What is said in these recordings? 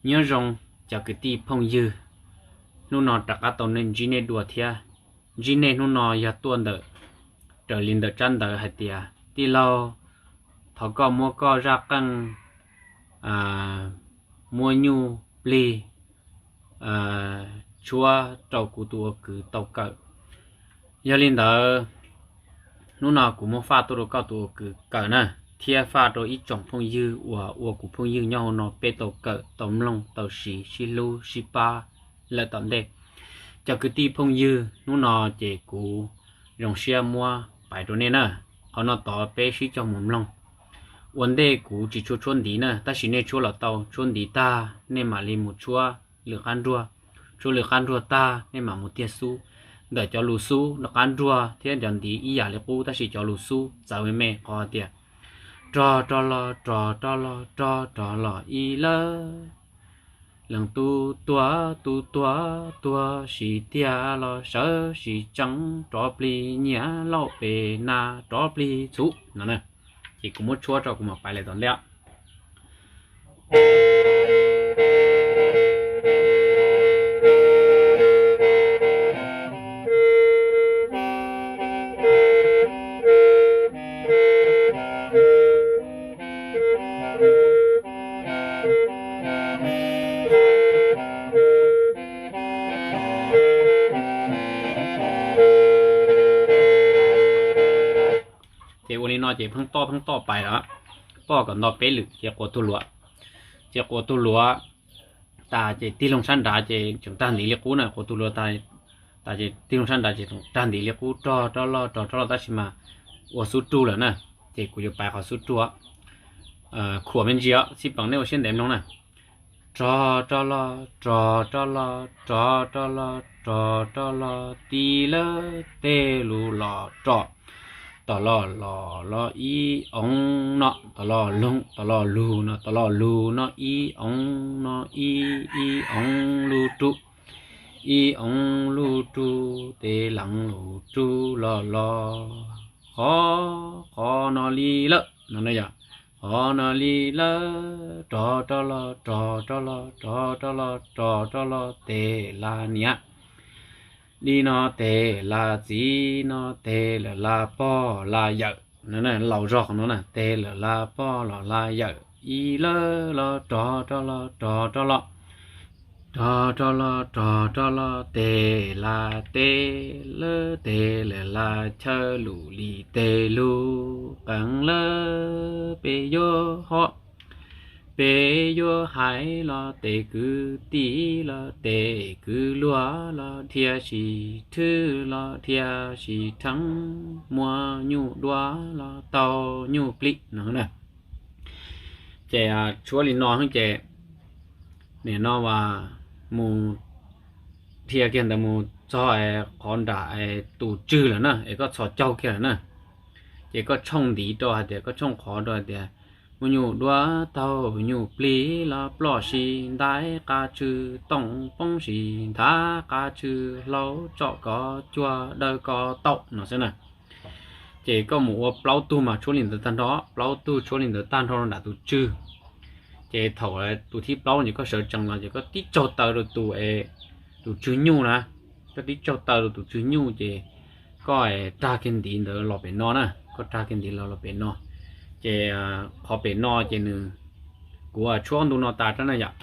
Nyob zoo cov kwv tij phooj ywg, hnub no rov qab tau ntsib nej dua thiab. Ntsib nej hnub no yog tuaj ntawm, raws li ntawm tsab ntawv hais tias tij laug, thov koj muab koj zaj qeej muab nyuj plig tshuab rau kuv tus ua kwv tau kawm. Yog li ntawd, hnub no kuv muab faj tuaj rau koj tus ua kwv kawm na, thiab faj rau ib tsoom phooj ywg uas ua kuv phooj ywg nyob hauv no peb tau kawm tau mloog tau siv sib hlub sib pab lawm tom ntej. Cov kwv tij phooj ywg, hnub no ces kuv zoo siab muab pais rau nej na. Qhov no tod peb sib cog mus mloog. Ua ntej kuv tsis tshua tshuab ntiv na, tab sis nej tshuab los tau, tshuab ntiv tag nej mam li mus tshuab lwm qab nruag, tshuab lwm qab nruag tag nej mam mus tiag xub. Ntawm cov lus xub rov qab nruag thiab cov ntiv ib yam li qub, tab sis cov lus xub txawv me me qhov tias rog rog los rog rog los rog rog los ib lawb, leej tub tuag tub tuag tuag sis tiag los sawv sis tseev, rov plig nyiam lauj pem na, rov plig txhuv no. Ces kuv muab tshuab tso kuv mam pais lawm tom ntej. Ces ua li no ces pheej toj pheej toj pais lawm, poj kom nto peb lwm ces quas tug luav. Ces quas tug luav tas ces tig loo sab nrad ces tseem rag ntiv li qub na, quas tug luav tas ces tig loo sab nrad ces tseem rag ntiv li qub, rog rog los rog rog los, tab sis mas ua xub rug lawm na. Ces kuv yuav pais qhov xub rug, khuam me ntsis os, xij peem nej ua siab ntev mloog na. Rog rog los rog rog los rog rog los rog rog los, tig lawm tes lug los rog, tom los los los ib oov no, tom los lug tom los lug no, tom los lug no ib oov no, ib ib oov lug rug, ib oov lug rug tes leev lug rug los los, qhov qhov no li lawm no, yog qhov no li lawm, rog rog los rog rog los rog rog los rog rog los tes la niam, li no tes la txiv no, tes lawm la pog la yawm, laus zog qhov no na, tes lawm la pog los la yawm, ib lawb los rog rog los rog rog los, rog rog los rog rog los tes la teb, lawb tes lawm la chaw, lus li tes lug qees lawm, peb yuav hom, peb yuav hais los tes kwv tij los tes kwv luag los dhia sis thwb los dhia sis theeb, muaj nyuj dua los tau nyuj plig no na. Ces tshuab li no ces nim no as mus dhia kiag ntawd mus txog qhov nram tus tswg lawm na, es koj txhos caug kiag lawm na, ces koj tshooj ntiv rau hais tias, koj tshooj qhov rau hais tias, muaj nyuj dua taug nyuj plig los ploj sis ntaib qab tswg, tooj poob sis nthav qab tswg, hlau tsom kov cuag dawb kov taum no xwb na. Ces koj mus ua plaub tug mas tshuab li ntawd tag nrho, plaub tug tshuab li ntawd tag nrho rau nram tus tswg. Ces thaum tus thib plaub ces koj sawv tsees los ces koj tib tsaug taw rau tus, tus tswg nyuj na, koj tib tsaug taw rau tus tswg nyuj ces koj rag kiag ntiv ntawd los pem no na, koj rag kiag ntiv los los pem no. Ces qhov pem no ces nws, kuv tshuab ntu no tas rau na yom.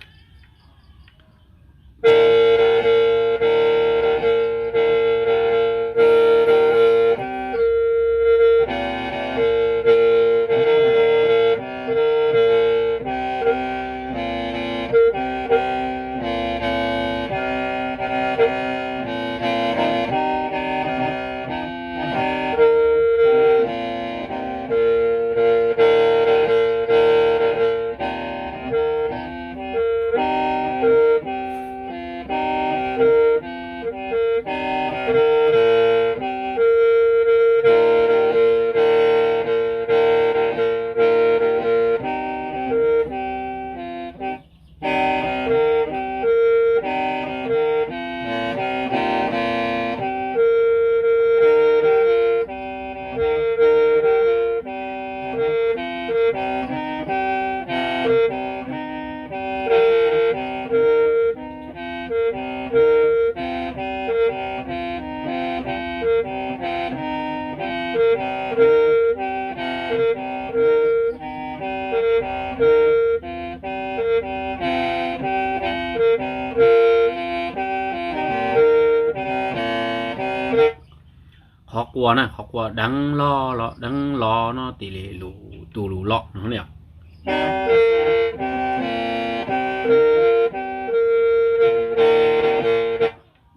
qua na, qhov qua deev log los deev los no tim li lus tus lus los no yom.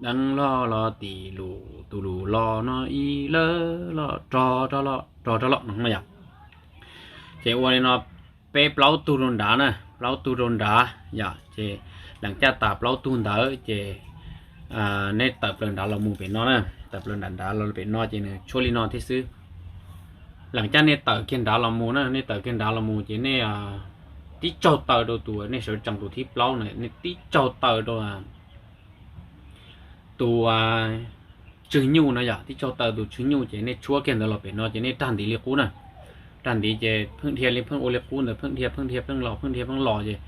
Deev log los tim lus tus lus los no ib lawv los rog rog los rog rog los no yom. Ces ua li no peb plaub tug rau nrad na, plaub tug rau nrad yom. Ces leem caj tas plaub tug ntawd ces nej tawm plaws nrad los mus pem no na, tawm plaws nrad nrad los pem no ces nws tshuab li no thiab xwb. Leem caj nej tawm kiag nrad los mus na, nej tawm kiag nrad los mus ces nej tib tsaug taw rau tus nej sawv tsees tus thib plaub na, nej tib tsaug taw rau tus tswg nyuj no yom, tib tsaug taw tus tswg nyuj ces nej tshuab kiag ntawd los pem no ces nej rag ntiv li qub na. Rag ntiv ces pheej dhia li pheej ua li qub ntawd, pheej dhia pheej dhia pheej los pheej dhia pheej los ces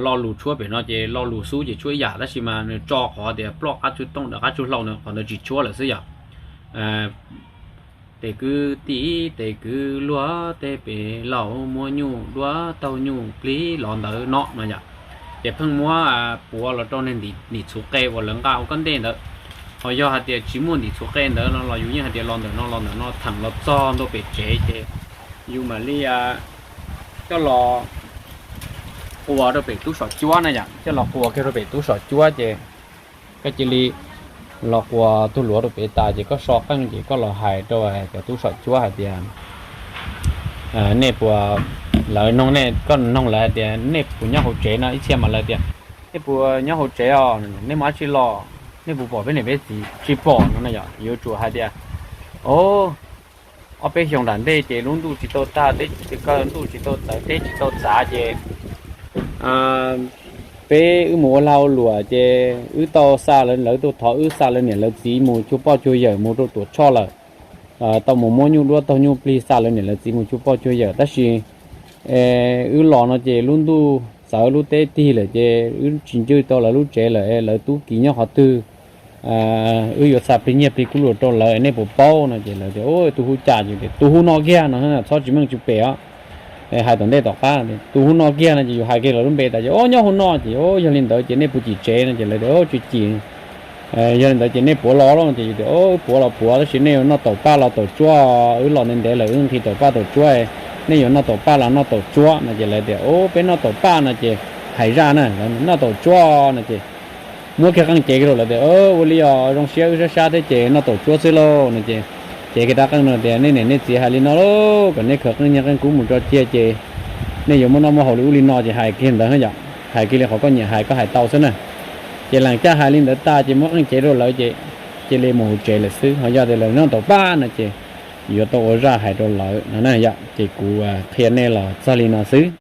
lo lus tshuab pem no ces lo lus xub ces tshuab ib yam tab sis mas nws tso qhov tias ploj qab tsug tooj dawm qab tsug hlau ntawd qhov ntawd tsis tshuab lawm xwb yom. Tes kwv tij tes kwv luag tej pem laus muab nyuj duab taug nyuj plig los ntawd no no yom. Ces pheej muab puav los rau niag ntim txhuv qe uas lawv nqa ua koj ntej ntawd. Ho yog hais tias tsis muaj ntim txhuv qe ntawd no los yus yeej hais tias los ntawm no los ntawm no theem los txog ntua pem tsev ces yus mam li coj los qua rau pem tub saum cuab na yom, coj los qua kiag rau pem tub saum cuab ces koj cia li los qua tug luav rau pem tas ces koj so qeej ces koj los hais rau cov tub saum cuab hais tias nej puas, lawv noog nej, koj noog lawv hais tias nej puas nyob hauv tsev no, ib txhia mas lawv tias nej puas nyob hauv tsev os, nej muaj dab tsi los, nej puas pom peb niam peb txiv tsis pom no na yom. Yuav tsum hais tias o, ob peb xyoos nram ntej ces lub ntuj tsis tau tag, teb tsis tau, ntuj tsis tau tawv, teb tsis tau txav ces peb wb mus ua lag ua luam ces wb tau xa lawv, lawv tau thov wb xa lawv niam lawv txiv mus cuag poj cuag yawm mus rau Tuam Tshoj lawm. Tau mus muab nyuj duab taug nyuj plig xa lawv niam lawv txiv mus cuag poj cuag yawm tab sis wb los no ces lub ntuj txawv lub teb tig lawm ces wb tsis ncw tau lawv lub tsev lawm, lawv tub kiv nyob qhov twg, wb yuav xa plig nyiaj plig kub lus rau lawv, nej puas paub no ces lawv tias tus hu cas ces tias tus hu no kiag no, txhob tsis meej tsis pem os. Hais tom ntej tom qab tus hu no kiag no ces yus hais kiag lawv lub npe tas ces o nyob hu no ces o yog li ntawd ces nej puas cim tsev no ces lawv tias o tsis cim. Yog li ntawd ces nej puas los los no ces yus tias o puas los puas tab sis nej yuav noj taum paj los taum tsuab, wb los ntev ntev lawm wb nqhis taum paj taum tsuab, nej yuav noj taum paj los noj taum tsuab no ces lawv tias o peb noj taum paj no ces hais zaj na, noj taum tsuab no ces muab kiag qeej cev kiag rau lawv tias ua li os zoo siab wb sab sab thiab ces noj taum tsuab xwb lauj no ces cev kiag rab qeej no tias nej niam nej txiv hais li no lauj, kom nej khaws qeej nyiaj qeej kub mus tso cia ces nej yuav muaj noj muaj haus li ub li no ces hais kiag ntawd yom, hais kiag li qhov koj nyiam hais koj hais tau xwb na. Ces leem caj hais li ntawd tas ces muab qeej cev rau lawv ces cia li mus hauv tsev lawm xwb. Ho yog tias lawv noj taum paj no ces yuav tau ua zaj hais rau lawv no na yom. Ces kuv qhia nej los txog li no xwb.